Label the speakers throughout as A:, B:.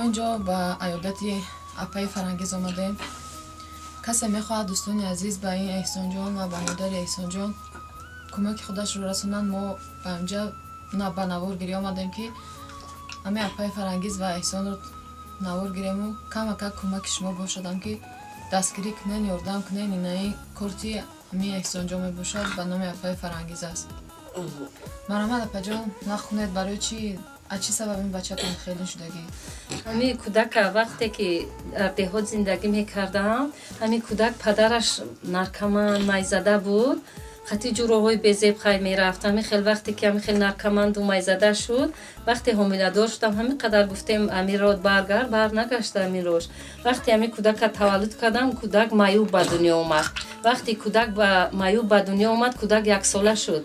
A: Инҷо ба аёдати апаи Фарангиз омадем. Касе мехоҳад, дӯстони азиз, ба ин Эҳсонҷон ва ба модари Эҳсонҷон кӯмаки худашро расонанд, мо ба инҷа ба наворгирӣ омадем, ки ҳамин апаи Фарангиз ва Эҳсонро навор гирему камакак кӯмаки шумо бошадам, ки дастгирӣ кунен, ёрдам кунен. Инаи корти ҳамин Эҳсонҷон мебошад, ба номи апаи Фарангиз аст. Марҳамат, апаҷон, нахунед, барои чи, аз чӣ сабаб ин бачатон хеле шудагӣ?
B: Ҳамин кӯдака вақте ки дар деҳот зиндагӣ мекардам, ҳамин кӯдак падараш наркоман, майзада буд, хати ҷуроҳои безеб хай мерафт. Ҳамин хел вақте ки ҳамин хел наркоманду майзада шуд, вақте ҳомиладор шудам, ҳамин қадар гуфтем, амирот баргард, бар нагашта ҳамин рош. Вақте ҳамин кӯдака таваллуд кардам, кӯдак маъюб ба дунё омад. Вақте кӯдак маъюб ба дунё омад, кӯдак яксола шуд,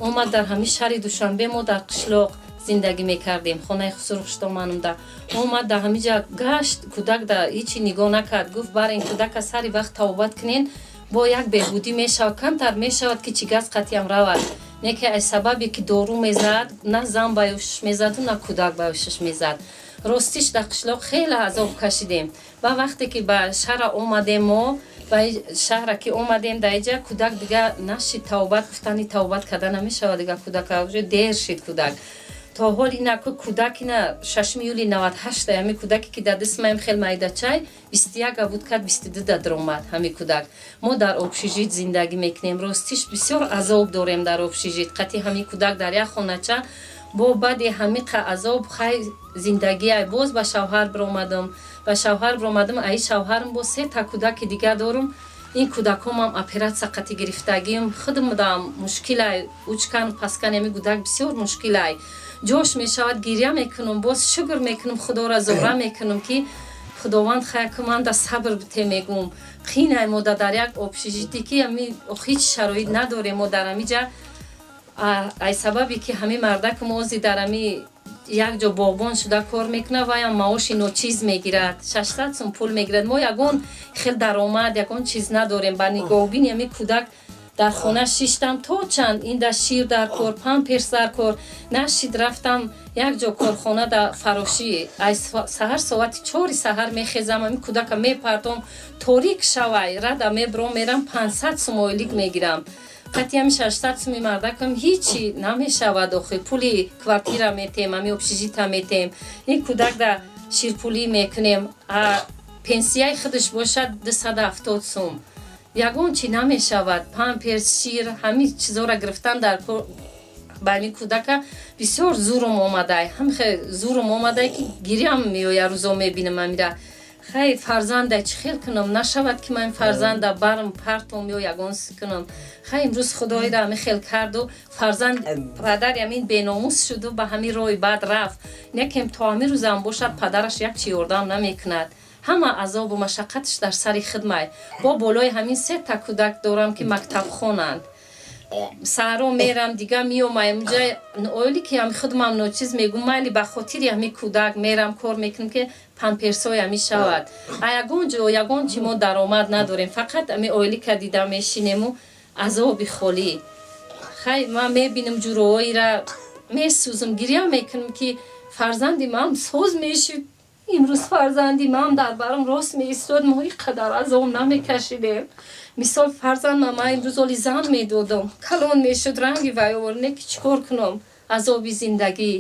B: омад дар ҳамин шаҳри Душанбе. Мо дар қишлоқ зиндагӣ мекардем, хонаи хусуру хуштоманумда. Омад, дар ҳамиҷа гашт, кӯдак да ҳичи нигоҳ накард. Гуфт: «Бар ин кӯдака сари вақт тавобат кунен, бо як беҳбудӣ мешавад, камтар мешавад, ки чӣ газ қатъиам равад». Не ки аз сабабе ки дору мезад, на зан ба ӯшиш мезаду, на кӯдак ба ӯшиш мезад. Ростиш, дар қишлоқ хеле азоб кашидем. Ва вақте ки ба шаҳра омадем, мо ба шаҳра ки омадем, дар иҷа кӯдак дига нашид тавобат. Гуфтани тавобат карда намешавад дига кӯдака, уже дер шид кӯдак. То ҳол инаку кӯдак ина 6 июли 98, ҳами кӯдаке ки дар дистмаем, хел майдачай, 21 буд кард, 22 да даромад ҳами кӯдак. Мо дар общежит зиндагӣ мекунем. Ростиш, бисёр азоб дорем дар общежит қати ҳами кӯдак дар як хонача. Бо баъди ҳамиқа азоб, хай, зиндагиай, боз ба шавҳар биромадам. Ба шавҳар биромадам, аи шавҳарам бо сета кӯдаки дига дорум. Ин кӯдакомам оператсия қати гирифтагим, худмдам мушкилай, учкан паскан ами кӯдак бисёр мушкилай. Ҷош мешавад, гиря мекунам, боз шукр мекунам, Худоро зора мекунам, ки Худованд хаякуманда сабр бите, мегум. Қинай мода дар як общежитие, ки ами ҳеҷ шароит надорем мо дар амиҷа. Ай сабабе ки ҳами мардакум ози дар ами як ҷо боғбон шуда кор мекунад, ваям маоши ночиз мегирад, 600 сум пул мегирад. Мо ягон хел даромад, ягон чиз надорем. Ба нигоҳубини ами кӯдак дар хона шиштам то чанд. Инда шир дар кор, памперс дар кор нашид. Рафтам як ҷо корхона да фарошӣ. Ай саҳар соати 4-и саҳар мехезам, ами кӯдака мепартом, торик шавай рада мебром, мерам, 500 сум ойлик мегирам. Қати ами 600 суми мардакам ҳичи намешавад. Охи пули квартира метем, ами общежита метем, ин кӯдак да ширпулӣ мекунем. Пенсияи худаш бошад 270 сум, ягон чи намешавад. Памперс, шир, ҳамин чизоро гирифтан дар ба ҳамин кӯдака бисёр зурум омадай. Ҳамихе зурум омадай, ки гирям меоя. Рӯзо мебинам амира. Хай, фарзанда чӣ хел кунам? Нашавад, ки ман фарзанда барм партом ё ягон кунам. Хай, имрӯз Худоира ҳами хел карду, фарзанд падари ҳамин беномус шуду, ба ҳамин роҳи бад рафт. Некем то ҳамин рӯзам бошад, падараш як чи ёрдам намекунад. Ҳама азобу машаққаташ дар сари хидмай. Бо болои ҳамин сета кӯдак дорам, ки мактабхонанд. Саҳро мерам, дига меомаем ҷа, оили ки ҳами худмам ночиз, мегум, майли, ба хотири ҳами кӯдак мерам, кор мекунам, ки памперсҳои ҳами шавад. А ягон ҷо ягон чи мо даромад надорем, фақат ҳами оилика дида мешинему азоби холӣ. Хай, ман мебинам ҷуроҳоира, месӯзам, гиря мекунам, ки фарзанди ман соз мешуд. Имрӯз фарзанди ман дар барам рост меистод, мо ин қадар азоб намекашидем. Мисол, фарзандма ман имрӯз оли зан медодам, калон мешуд, ранги вай овор. Не ки чӣ кор кунам, азоби зиндагӣ,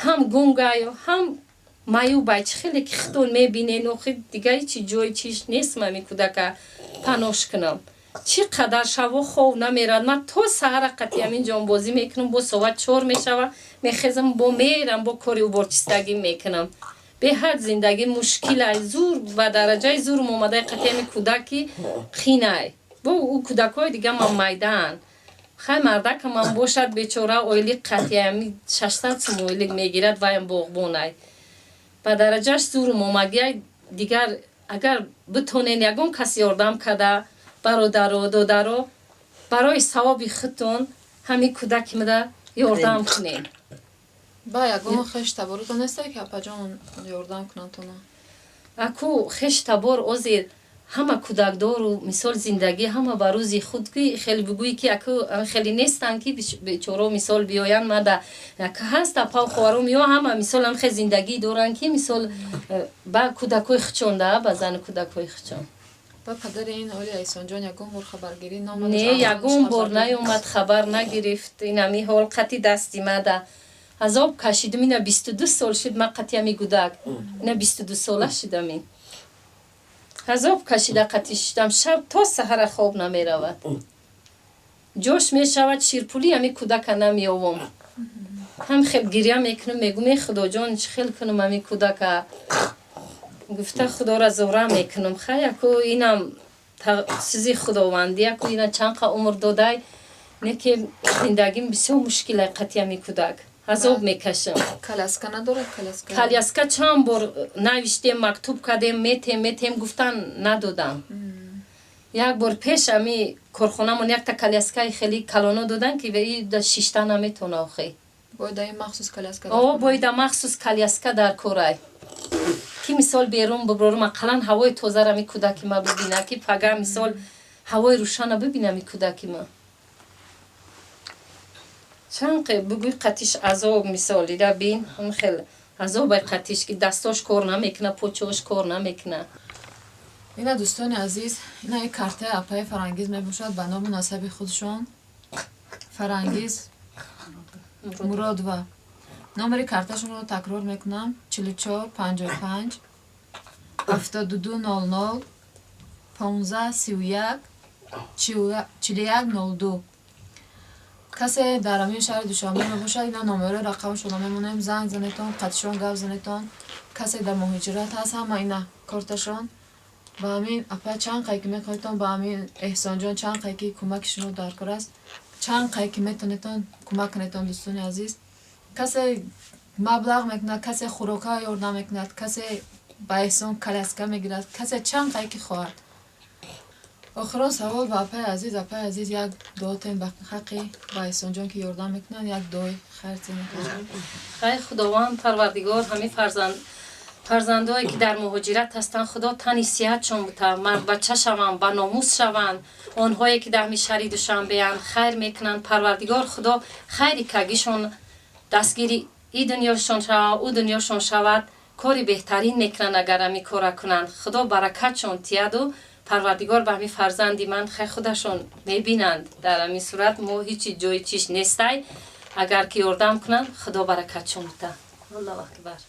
B: ҳам гунгаю, ҳам маюбай. Чӣ хеле ки худон мебинен, охи дига ҳичи ҷои чиш нест. Мами кӯдака панош кунам, чӣ қадар шаво хов намерад. Ман то саҳара қати ҳамин ҷонбозӣ мекунам. Бо соат 4 мешава, мехезам, бо мерам, бо кори уборчистагӣ мекунам. Беҳад зиндагӣ мушкилай, зур, ба дараҷаи зурм омадай қати ҳами кӯдаки қинай. Бо ӯ кӯдакҳои дига ман майдаанд. Хай, мардакамам бошад, бечора, ойлик қати ҳами 600 сум ойлик мегирад, ваям боғбонай. Ба дараҷаш зурм омагиай. Дигар агар битонен, ягон кас ёрдам када, бародаро, додаро, барои савоби худтон ҳамин кӯдаки мада ёрдам кунем.
A: Ба ягон хеш таборутон несте, ки апаҷон ёрдам кунанд тона?
B: Аку хеш табор озир Ҳама кӯдакдору мисол зиндагӣ ҳама ба рӯзи худ ки хеле бигӯӣ ки аку хеле нестанд ки бечоро мисол биёянд мада ҳаст апа хоҳаром ё ҳама мисол ҳам хел зиндагӣ доранд ки мисол ба кӯдакҳои хучонда ба зану кӯдакҳои хучон.
A: Ба падари ин оли Эҳсонҷон ягон бор хабаргирӣ наомад?
B: Не, ягон бор наёмад, хабар нагирифт. Инами ҳол қати дасти мада азоб кашидам. Ина 22 сол шуд ма қати ами гудак, ина 22 сола шудам. Ин азоб кашида қати шудам, шаб то саҳара хоб намеравад. Ҷош мешавад, ширпулӣ ами кӯдака намеёвам. Ҳам хел гиря мекунам, мегӯм: е худоҷон, чӣ хел кунам ами кӯдака? Гуфта худора зора мекунам. Хай, яку инам чизи худовандӣ, яку ина чанд қа умр додай, не ки зиндагим бисёр мушкилай. Қати ами кӯдак азоб мекашам.
A: Коляска надорад, коляска?
B: Коляска чанд бор навиштем, мактуб кардем, метем, метем гуфтан, надодам. Як бор пеш ами корхонамон якта коляскаи хеле калоно додан ки шишта наметона охи.
A: Боида махсус коляска?
B: О, боида махсус коляска дар корай ки мисол берун буброрум, ақаллан ҳавои тозара ми кӯдаки ма бибина, ки пага мисол ҳавои рӯшана бибина ми кӯдаки ма. Чанд бугӯй қатиш азоб, мисол ида бин, хел азобай қатиш ки дастош кор намекуна, почош кор намекуна.
A: Ина, дӯстони азиз, ина як картаи апаи Фарангиз мебошад ба ному насаби худшон, Фарангиз Муродова. Номери карташонро такрор мекунам: 44 55 72 00 15 31 41 02. Касе дар ҳамин шаҳри Душанбе мебошад, ина номерои рақамшонро мемонем, занг занетон, қатишон гап занетон. Касе дар муҳоҷират ҳаст, ҳама ина корташон. Ба ҳамин апа чанд қай ки мехоҳедтон, ба ҳамин Эҳсонҷон чанд қай ки кӯмаки шумо дар кор аст, чанд қай ки метонедтон кӯмак кунедтон. Дӯстони азиз, касе маблағ мекунад, касе хӯрока ёрдам мекунад, касе ба Эҳсон коляска мегирад, касе чанд қай ки хоҳад. Охирон савол ба апаи азиз. Апаи азиз, як дуотен ба ҳаққи ба Эҳсонҷон ки ёрдам мекунанд, як дуои хайр.
B: Хай, Худованд Парвардигор ҳамин фарзандое ки дар муҳоҷират ҳастанд, Худо тани сиҳатшон бута, мардбача шаванд, ба номус шаванд. Онҳое ки дар ҳамин шаҳри Душанбеянд, хайр мекунанд, Парвардигор Худо хайри кагишон дастгири и дунёшон шавад, ӯ дунёшон шавад. Кори беҳтарин мекунанд. Агар ҳамин кора кунанд, Худо баракатшон тияду Парвардигор ба ҳамин фарзанди ман хай худашон мебинанд. Дар ҳамин сурат мо ҳичи ҷои чиш нестай. Агар ки ёрдам кунанд, Худо баракатшон бута. Аллоҳу акбар.